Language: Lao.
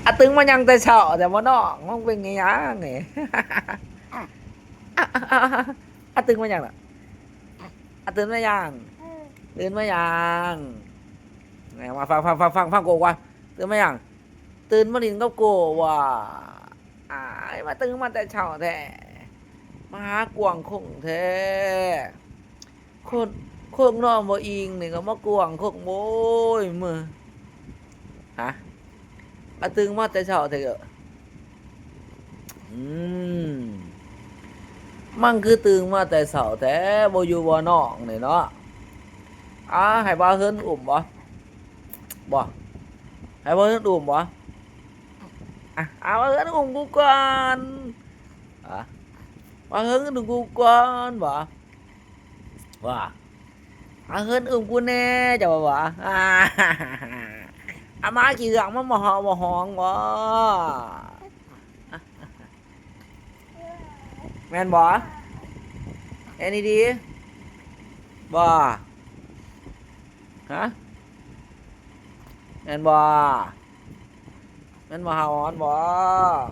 ອາຕຶງມາຫຍັງແຕ່ເຊົ້າແທ້ບໍ່ນ້ອງ? ມັນເປັນຫຍັງນີ້? ອາຕຶງມາຫຍັງນະ? ອາຕື່ນມາຫຍັງ? ຕື່ນມາຫຍັງ? ແໝ່ ມາຟັງ ຟັງ ຟັງ ຟັງ ຟັງໂກກ່ອນ. ຕື່ນມາຫຍັງ? ຕື່ນມາຫຼິ້ນກັບໂກວ່າ? ອາຍ ມາຕື່ນມາແຕ່ເຊົ້າແທ້ ມາຫາກວາງຄົງແທ້. ຄົນ ຄົງນອນບໍ່ອີງນີ້ກໍມາກວາງຄົງ ໂອ້ຍ ມື້ ຮະ? ອາຕື່ນມາແຕ່ເຊົ້າແທ້ເອີ. ອືມ ມັນຄືຕື່ນມາແຕ່ເຊົ້າແທ້ ບໍ່ຢູ່ບໍ່ນອນນີ້ເນາະ. ອາ ໃຫ້ບ່າວເຮີນອຸ້ມບໍ່? ບໍ່ ໃຫ້ບ່າວເຮີນອຸ້ມບໍ່? ອາ ບ່າວເຮີນອຸ້ມກູກ່ອນ. ອາ ບ່າວເຮີນອຸ້ມກູກ່ອນບໍ່? ວ່າ ອາ ເຮີນອຸ້ມກູແດ່ ເຈົ້າວ່າ ອາ ອາ ໝາຂີ້ເຫືອກມັນບໍ່ເຫົ່າບໍ່ຫອງບໍ່? ແມ່ນບໍ່? ເຮັດດີໆ ບໍ່? ຮະ? ແມ່ນບໍ່? ແມ່ນບໍ່ ຫາວອນບໍ່?